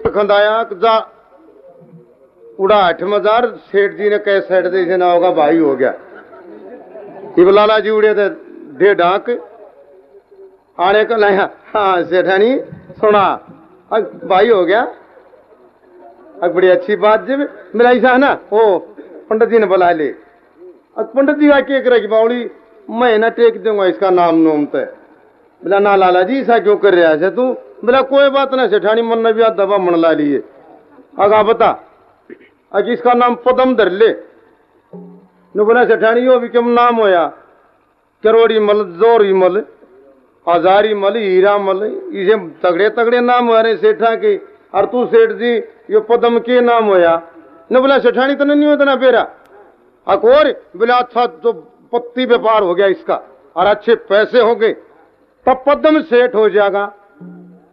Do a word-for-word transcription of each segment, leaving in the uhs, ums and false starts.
खंदाया जा उड़ा आठ मजार, सेठ जी ने कह सेठ जैसे ना होगा, भाई हो गया। इब लाला जी उड़े थे दे डांक आने को लाया। हाँ सेठानी, सुना, अब भाई हो गया। अब बड़ी अच्छी बात जी, मिला ऐसा है ना, ओ पंडित जी ने बुला ले। अब पंडित जी आके एक रखी बावली, मैं ना टेक दूंगा इसका नाम नोम ते। बोला ना लाला जी, ऐसा क्यों कर रहा है तू? बोला कोई बात ना सेठानी, मन ने भी आधा बामण ला लिए। अगा बता, अग इसका नाम पदम धर ले। नु बोला सेठानी, यो भी क्यों नाम होया? करोड़ी मल, जोरी मल, हजारी मल, हीरा मल, इसे तगड़े तगड़े नाम हो रहे सेठा के। और तू सेठ जी, यो पदम के नाम होया? न बोला सेठानी, तने नहीं होता ना बेरा। अक और बोला, अच्छा, जो पत्ती व्यापार हो गया इसका और अच्छे पैसे हो गए, तब पद्म सेठ हो जाएगा।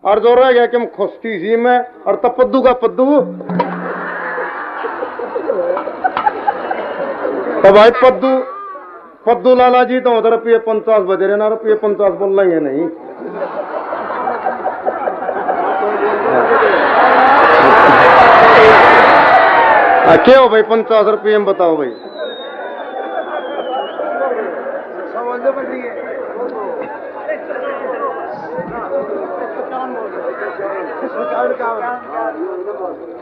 और जो रह गया कि हम खुशकी सी में, और तब पद्दू का पद्दू। तो भाई पद्दू, पद्दू लाला जी तो उधर रुपये पचास बजे रहे ना, रुपये पचास बोल लेंगे नहीं। हाँ, क्या हो भाई, पचास रुपये में बताओ भाई।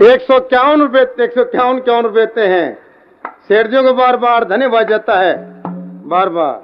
एक सौ इक्यावन रुपये, एक सौ इक्यावन, इक्यावन रुपये देते हैं। सेठ जी को बार बार धन्यवाद जाता है, बार बार।